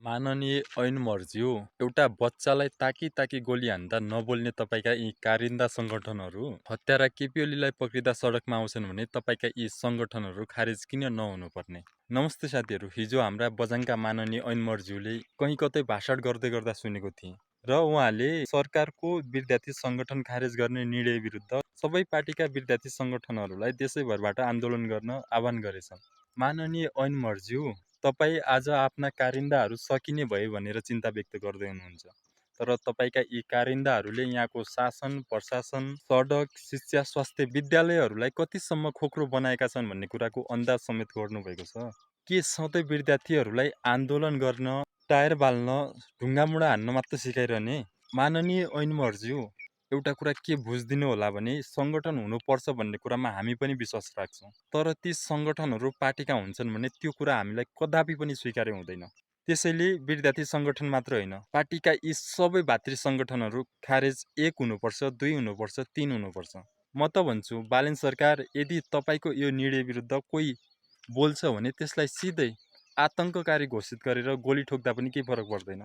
माननीय ऐनमर्ज्यू, एउटा बच्चालाई ताकी ताकी गोली हान्दा नबोल्ने तपाईँका यी कारिन्दा सङ्गठनहरू हत्यारा केपी ओलीलाई पक्रिँदा सडकमा आउँछन् भने तपाईँका यी सङ्गठनहरू खारेज किन नहुनुपर्ने? नमस्ते साथीहरू, हिजो हाम्रा बझाङका माननीय ऐनमर्ज्यूले कहीँ कतै भाषण गर्दै गर्दा सुनेको थिएँ र उहाँले सरकारको विद्यार्थी सङ्गठन खारेज गर्ने निर्णय विरुद्ध सबै पार्टीका विद्यार्थी सङ्गठनहरूलाई देशैभरबाट आन्दोलन गर्न आह्वान गरेछन्। माननीय ऐनमर्ज्यू, तपाईँ आज आफ्ना कारिन्दाहरू सकिने भयो भनेर चिन्ता व्यक्त गर्दै हुनुहुन्छ, तर तपाईँका यी कारिन्दाहरूले यहाँको शासन, प्रशासन, सडक, शिक्षा, स्वास्थ्य, विद्यालयहरूलाई कतिसम्म खोक्रो बनाएका छन् भन्ने कुराको अन्दाज समेत गर्नुभएको छ। के सधैँ विद्यार्थीहरूलाई आन्दोलन गर्न, टायर बाल्न, ढुङ्गामुढा हान्न मात्र सिकाइरहने? माननीय ऐनमर्ज्यू, एउटा कुरा के बुझिदिनु होला भने सङ्गठन हुनुपर्छ भन्ने कुरामा हामी पनि विश्वास राख्छौँ, तर ती सङ्गठनहरू पार्टीका हुन्छन् भने त्यो कुरा हामीलाई कदापि पनि स्वीकार्य हुँदैन। त्यसैले विद्यार्थी सङ्गठन मात्र होइन, पार्टीका यी सबै भातृ सङ्गठनहरू खारेज 1 हुनुपर्छ, 2 हुनुपर्छ, 3 हुनुपर्छ। म त भन्छु, बालेन सरकार, यदि तपाईँको यो निर्णय विरुद्ध कोही बोल्छ भने त्यसलाई सिधै आतङ्ककारी घोषित गरेर गोली ठोक्दा पनि केही फरक पर्दैन।